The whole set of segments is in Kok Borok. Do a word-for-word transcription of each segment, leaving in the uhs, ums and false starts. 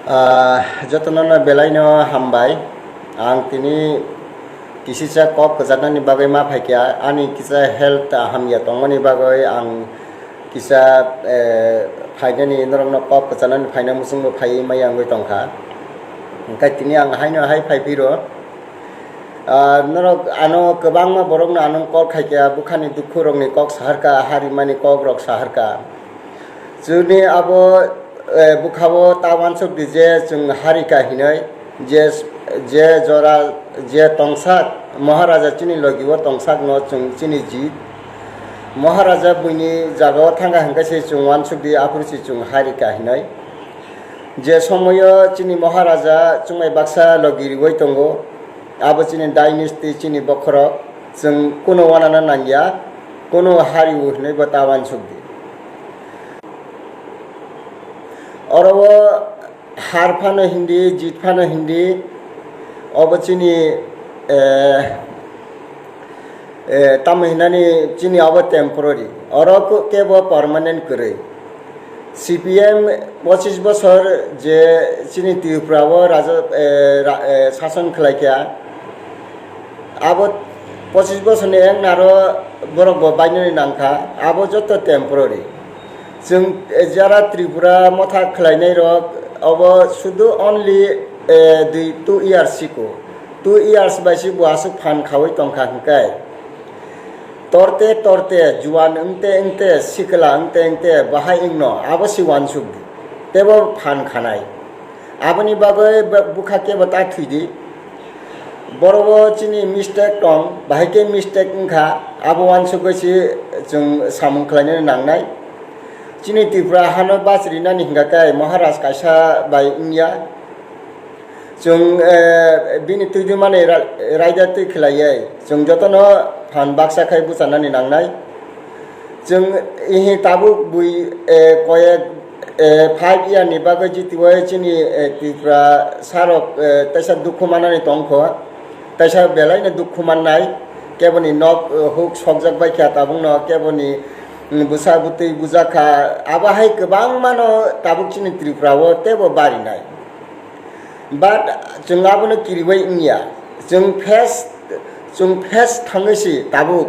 Ah, jotono no belai no hambai. Ang tini kisisa kok kwcharnani bagwi ma phaikha, ani kisa health hamya tongmani bagwi ang kisa, eh, phainani norokno kok kwcharnani phaina muchungbo phaiwi maya wngwi tongkha. Hwnkhe tini ang haino hai phai phiro. Ah, norok ano kwbangma borokno ano call khaikha, bukhani dukhu rokni kok saharkha, harimani kok rok saharkha. Chwngni abo, eh, bwkhao ta uansuk di je chwng harika hinwi, je, je jora, je tongsak, Maharaja chini logi o tongsakno chwng chini jit. Maharaja buini jagao thangkha hwnkhe se chwng uansuk di, aphuru se chwng harika hinwi. Je somoio chini Maharaja chwngbai baksa logi riwi tongo, abo chini dynasty, chini bokhorok, chwng kuno uanana nangya, kuno hari o hinwi bo ta uansuk di. Oro o har phano hindi, jit phano hindi, obo chini, eh, eh, tamo hinani chini obo temporary, oro ko-, kebo permanent kwrwi. C P M pochis bosor je chini Tripura o raja, eh, ra-, eh, sason khlaikha, abo pochis bosorni eng naro borok bo bainani nangkha, abo joto temporary. Chwng, eh, jara Tripura motha khlainai rok, obo sudu only, eh, dui, two years siko. Two years bai si bo aswk phan khaui tongkha hwnkhe. Torte torte, juan wngte wngte, sikla wngte wngte, bahai wngno, abo si uansuk di. Tebo phan khanai. Aboni bagwi b-, bwkha kebo ta thwi di. Borok o chini mistake tong, bahai khe mistake wngkha, abo uansugwi si chwng samung khlainani nangnai. Chini Tripura hano bachrinani hingka khe Maharaj kaisa bai wngya. Chwng, eh, bini twi dwi mani ra-, raida twi khlaiwi chwng jotono phan baksa khai bwchanani nangnai. Chwng ihi tabuk bui, eh, koyek, eh, five year ni bagwi jitiwai chini, eh, Tripura sarok, eh, teisa dukhu manani tongkho, teisa belaino dukhu mannai, keboni nok, eh, huk sokjak baikha tabukno, keboni, mm, bwsa bwtwi bujakha, abo hai kwbangmano tabuk chini Tripura o teibo barinai. But chwng abono kiriwi wngya. Chwng face, chwng face thangwi si tabuk,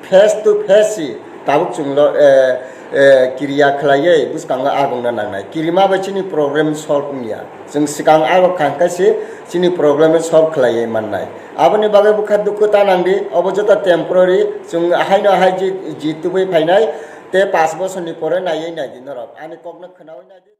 face to face si tabuk chwng lo, eh, eh, kiriya khlaiwi bwskango agungna nangnai. Kirima bai chini problem solve wngya. Chwng swkang abo khangkhe si chini problem solve khlaiwi mannai. Aboni bagwi bwkha dukhu ta nangdi, obo joto temporary, chwng haino hai ji, ji tubui phainai, tei pash bosorni pore naiwi naidi norok. Ani kokno khwnawi naidi.